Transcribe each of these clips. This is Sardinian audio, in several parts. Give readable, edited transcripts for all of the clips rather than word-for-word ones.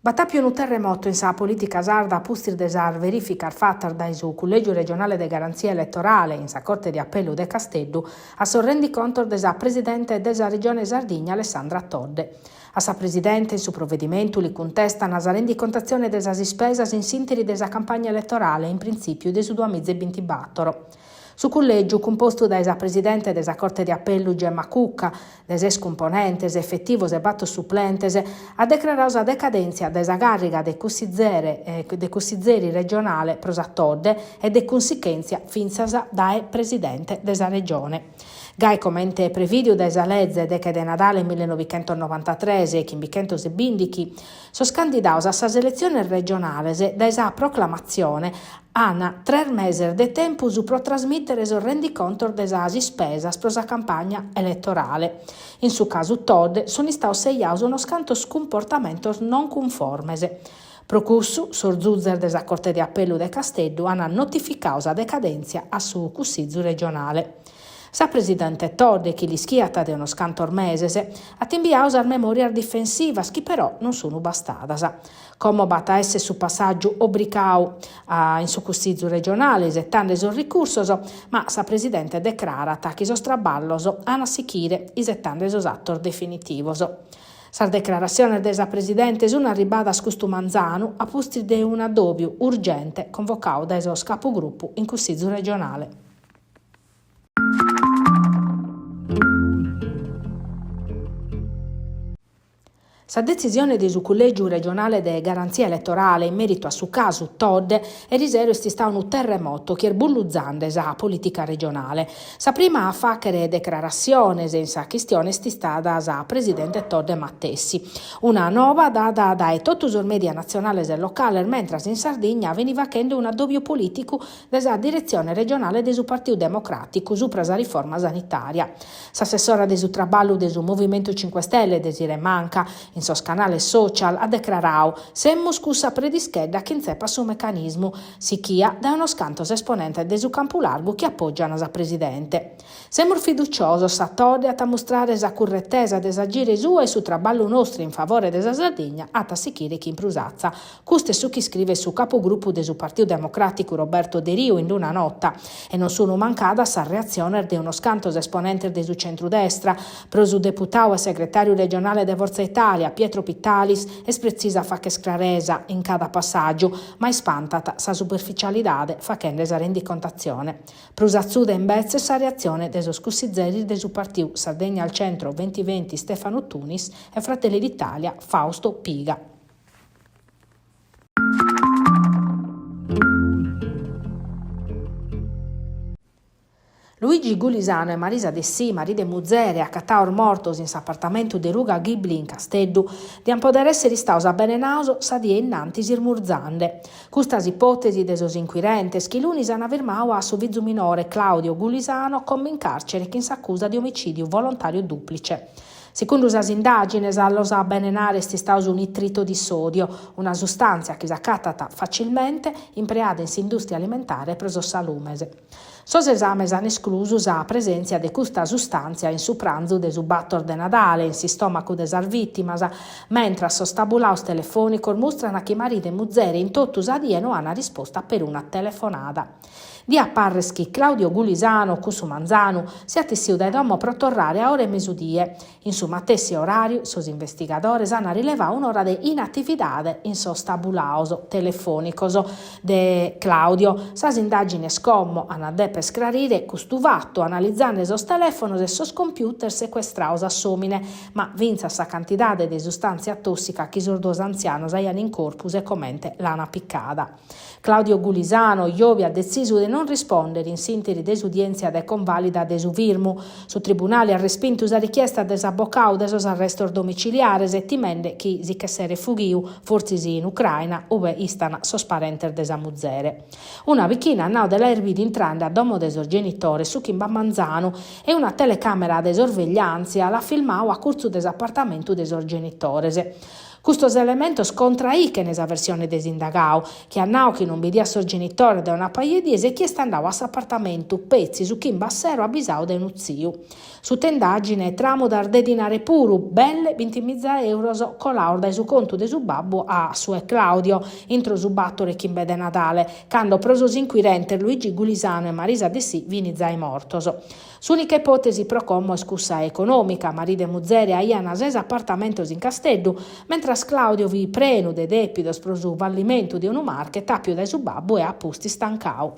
B'at àpiu unu terremotu in sa polìtica sarda a pustis de sas verìficas fatas dae su Cullègiu regionale de garantzia eletorale in sa Corte de Apellu de Casteddu a sos rendicontos de sa presidente de sa Regione Sardigna Alessandra Todde. A sa presidente in su provedimentu li cuntestan sa rendicontatzione de sas ispesas in s'ìnteri de sa campagna eletorale in printzìpiu de su duamiza e bintibator. Su cullègiu, cumpostu dae sa presidente de sa Corte de Apellu Gemma Cucca, de ses cumponentes efetivos e bator suplentes, at decraradu sa decadèntzia de sa càrriga de cussizere de cussizeri regionale pro sa Todde e de cunsichèntzia fintzas dae presidente de sa Regione. Gai comente prevìdiu dae sa leze deche de Nadale millenovichentosnovantatres e chimbichentos e bìndichi, sos candidados a sas eletziones regionales dae sa proclamatzione An tres meses de tempus pro trasmìtere sos rendicontos de sas ispesas pro sa campagna eletorale. In su casu Todde sunt istados sejados unos cantos cumportamentos non cunformes. Pro cussu sos zuzes de sa Corte de Apellu de Casteddu an notificadu sa decadèntzia a su Cussizu regionale. Sa presidente Todde, chi l'ischiat de unos cantos meses, at imbiadu sas memòrias difensivas chi però non sunt bastadas. Como b'at a èssere su passàgiu obricadu in su Cussizu regionale isetende sos ricursos, ma sa presidente decrarat chi sos traballos an a sichire isetende sos atos definitivos. Sas declarassiones de sa presidente sunt arribadas custu manzanu a pustis de un'addòbiu urgente convocadu dae sos capugrupu in Cussizu regionale. Sa detzisione de su Cullègiu regionale de garantzia eletorale in mèritu a su casu Todde erisero est istadu unu terremoto chi est bulluzende sa polìtica regionale. Sa prima a fàghere decrarassiones in sa chistione est istada sa presidente Todde matessi. Una nova dada dae totu sos mèdia natzionales e locales mentras in Sardigna benit faghende un'addòbiu polìticu de sa diretzione regionale de su Partidu Democràticu supra sa riforma sanitària. S'assessora de su traballu de su Movimentu Cinque Stelle, Desirée Manca, in sos canales social at decraradu, Semus cussa predischedda chi intzepat su mecanismu, sichia dae unos cantos esponentes de su campu largu chi apògian sa presidente. Semus fiduciosos, sa Todde at a mustrare sa curretesa de s'agire sua e su traballu nostru in favore de sa Sardigna at a sichire chin prus atza. Custu est su chi iscrivet su capugrupu de su Partiu Democràticu Roberto Deriu in una nota. E non sunu mancadas sas reatziones de unos cantos esponentes de su centrudestra. Pro su deputadu e segretàriu regionale de Forza Italia, Pietro Pittalis, est pretzisa a fagher craresa in cada passàgiu, ma ispantat sa superficialidade faghende sa rendicontatzione. Prus atzuda imbetzes sa reatzione de sos cussizeris de su partiu Sardegna al Centro 2020 Stefano Tunis e Fratelli d'Italia Fausto Piga. Luigi Gulisano e Marisa Dessì, maridu e muzere, acatados mortos in s'apartamentu de Ruga Ghibli in Casteddu, diant poder èssere istados abenenados sa die innantis ismurzende. Custa s'ipòtesi de sos incuirentes chi lunis ant firmadu a su fizu minore Claudio Gulisano como in càrcere chin s'acusa de omicìdiu volontàriu dùplice. Segundu sas indàgines, a los abenenare est istadu su nitrito di sodio, una sustàntzia chi s'acatat facilmente, impreada in s'indùstria alimentare pro sos salumes. Sos esames an esclusu sa presèntzia de custa sustàntzia in su pranzu de su bator de Nadale in s'istòmacu de sas vìtimas, mentras sos tabulados telefònicos mustran chi maridu e muzere in totu sa die no an rispostu a peruna telefonada. Diat parrer chi Claudio Gulisano, cussu manzanu, siat essidu dae domo pro torrare a ora 'e mesudie. In su matessi oràriu sos investigadores an rilevadu un'ora de inatividade in sos tabulados telefònicos de Claudio. Sas indàgines como an a deper scrarire custu fatu analizende sos telèfonos e sos computer secuestrados a s'òmine, ma fintzas sa cantidade de sustàntzia tòssica chi sos duos antzianos aian in corpus e comente l'an picada. Claudio Gulisano, Jovi at detzisu de non rispòndere in s'ìnteri de s'udièntzia de convàlida de su firmu. Su tribunale at respintu sa richiesta de s'abocadu de sos arrestos domiciliares, timende chi si ch'esseret fughiu, fortzis in Ucraina, ue istan sos parentes de sa muzere. Una bichina at nadu de l'aer bidu intrende a domo de sos genitores su chimbe a manzanu e una telecàmera de sorvegliàntzia l'at filmadu a curtzu de s'apartamentu de sos genitores. Custos elementos contraichene sa versione de s'indagau, chi at nau chi non bidiat sos genitores dae una paja 'e dies e chi est andau a s'apartamentu petzi su chimbe a sero abisau dae unu tziu. Suta indàgine tràmudas de dinare puru, belle bintimiza euros colaos dae su contu de su babbu a su 'e Claudio, intro su bator e chimbe de Nadale, cando pro sos inquirentes Luigi Gulisano e Marisa Dessì fin zai mortos. S'ùnica ipòtesi pro como est cussa econòmica, maridu e muzere aian ses apartamentos in Casteddu, mentras Claudio fit prenu de dèpidos pro su fallimentu de unu market àpiu dae su babbu e a pustis tancau.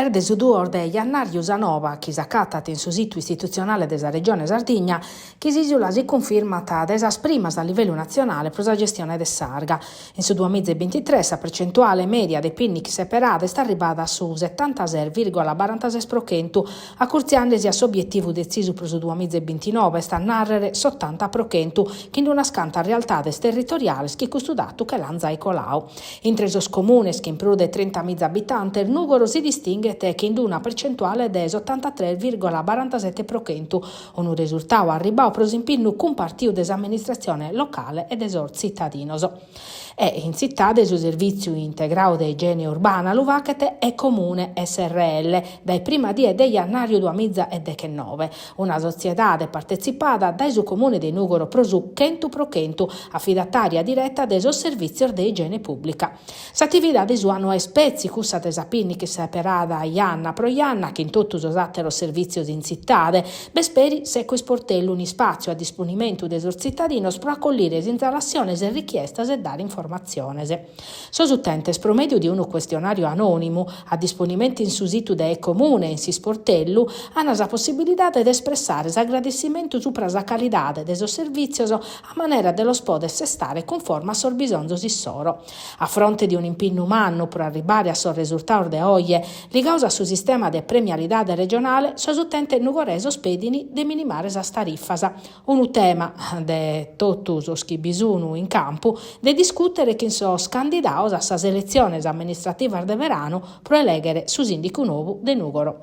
Est de su duos de jannàriu sa nova chi s'acatat in su situ istitutzionale de sa Regione Sardigna chi s'ìsula si cunfirmat de sas primas a livellu natzionale pro sa gestione de s'arga. In su duamiza e bintitres sa percentuale mèdia de pinnic seperada est arribada a su setantases vìrgola barantases pro chentu, acurtziende si a s'obietivu detzisu pro su duamiza e bintinoe, est a nàrrere s'otanta pro chentu, chin unas cantas realtades territoriales chi custu datu che l'ant zai colau. Intre sos comunes chin prus de trintamiza abitantes, Nùgoro si distinghet chin una percentuale de s'otantatres vìrgola barantasete pro chentu, unu resurtadu arribadu pro s'impinnu cumpartiu de s'amministratzione locale e de sos tzitadinos. E in tzitade su servìtziu integradu de igiene urbana lu faghet Ecomune srl dae prima die de jannàriu duamiza e dechenoe, una sotziedade partetzipada dae su Comune de Nùgoro pro su 100% afidatària direta de sos servìtzios de igiene pùblica. S'atividade sua no est petzi cussa de sa pinnic seperada janna pro janna chin totu sos àteros servìtzios in tzitade, b'est peri s'ecoisportellu un'ispàtziu a disponimentu de sos tzitadinos pro acollire sinzalassiones e richiestas e dare informatziones. Sos utentes pro mèdiu de unu cuestionàriu anònimu, a disponimentu in su situ de Ecomune e in s'isportellu, an sa possibilidade de espressare s'agradessimentu supra sa calidade de sos servìtzios a manera de los poder sestare cunforma a sos bisonzos issoro. A fronte de un'impinnu mannu pro arribbare a sos resurtados de oje, ligados a su sistema de premialidade regionale, sos utentes nugoresos pedin de minimare sas tarifas, unu tema, de totu sos chi bi sun in campu, de discùtere chin sos candidados a sas eletziones amministrativas de beranu pro elèghere su sìndicu nou de Nùgoro.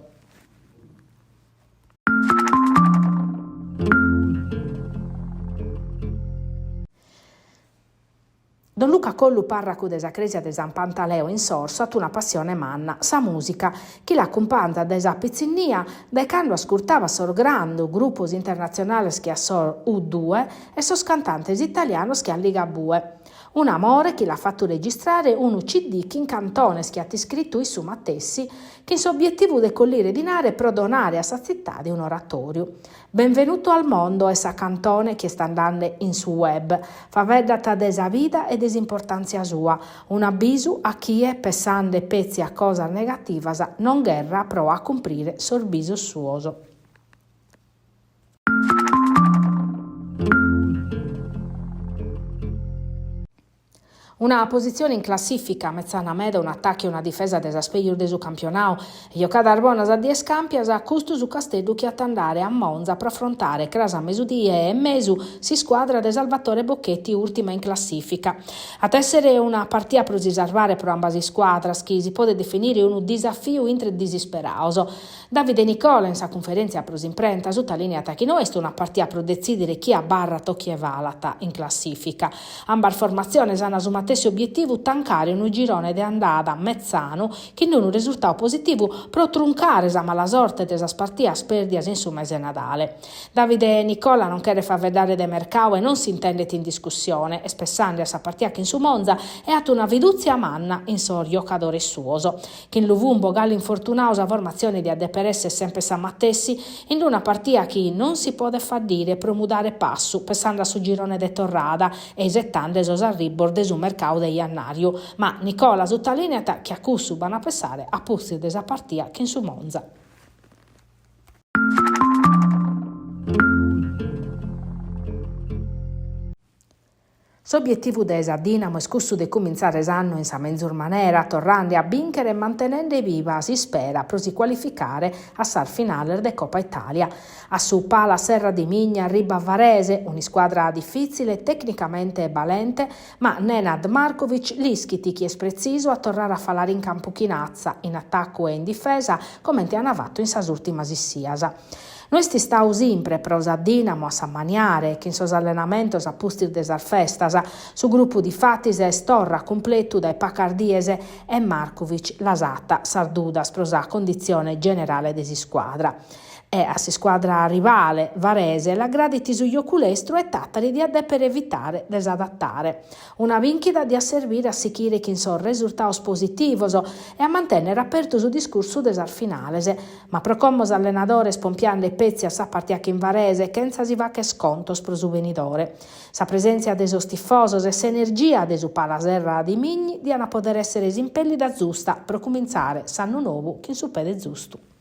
Don Luca Collu pàrracu de sa crèsia de San Pantaleo in Sorso at una passione manna, sa mùsica, chi l'acumpanzat dae sa pitzinnia, dae cando ascurtabat sos grandu grupos internatzionales che a sos U2 e sos cantantes italianos che a Ligabue. Un'amore chi l'at fatu registrare unu CD chin cantones chi at iscritu issu matessi, chin s'obietivu de collire dinare pro donare a sa tzitade un'oratòriu. Benvenuto al mondo est sa cantone chi est andende in su web. Faeddat de sa vida e de s'importàntzia sua. Un'abisu a chie, pessende petzi a cosas negativas, non gherrat pro acumprire sos bisos suos. Una positzione in classìfica metzana meda, un'atacu e una difesa de sas pejus de su campionadu e giocadas bonas a dies càmpias, custu su Casteddu chi at andare a Monza pro afrontare cras a mesudie e mesu s'iscuadra de Salvatore Bocchetti ùrtima in classìfica. At èssere una partia pro si sarvare pro ambas iscuadras chi si podet definire unu disafiu intre disisperados. Davide Nicola in sa cunferèntzia pro s'imprenta sutalìniat chi no est una partia pro detzìdere chie abarrat o chie falat in classìfica. Ambas formatziones ant su matessi obietivu, tancare unu girone de andada metzanu chin unu resurtadu positivu pro truncare sa malasorte de sas partias pèrdias in su mese Nadale. Davide Nicola non cheret faeddare de mercadu e non s'intendet in discussione, est pessende a sa partia chin su Monza e at una fidùtzia manna in sos giocadores suos. Chin Luvumbo galu infortunadu sa formatzione diat dèpere èssere semper sa matessi, in una partia chi non si podet faddire pro mudare passu, pessende a su girone de torrada e isetende sos arribos de su mercadu de jannàriu. Ma Nicola sutalìneat chi a cussu b'an a pessare a pustis de sa partia chin su Monza. S'obietivu de sa Dinamo est cussu de cumintzare s'annu in sa menzus manera, torrende a bìnchere e mantenende biva s'ispera pro si cualificare a sas finales de Copa Italia. A su Pala Serradimigni arribat Varese, un'iscuadra difìtzile e tecnicamente balente, ma Nenad Markovic l'ischit chi est pretzisu a torrare a falare in campu chin atza, in atacu e in difesa, comente ant fatu in sas ùrtimas issias. No est istadu simpre pro sa Dinamo a s'ammaniare chin sos allenamentos a pustis de sas festas, su grupu difatis est torra a cumpletu dae pacas dies e Markovic lassat sas dudas pro sa conditzione generale de s'iscuadra. E a s'iscuadra rivale, Varese, l'agradit su jocu lestru e Tàtari diat dèpere evitare de s'adattare. Una bìnchida diat servire a sichire chin sos resurtados positivos e a mantènnere apertu su discursu de sas finales. Ma pro como s'allenadore est pompiande petzi a sa partia chin Varese chentza si fagher contos pro su benidore. Sa presèntzia de sos tifosos e s'energia de su Pala Serradimigni diant poder èssere s'impèllida zusta pro cumintzare s'annu nou chin su pede zustu.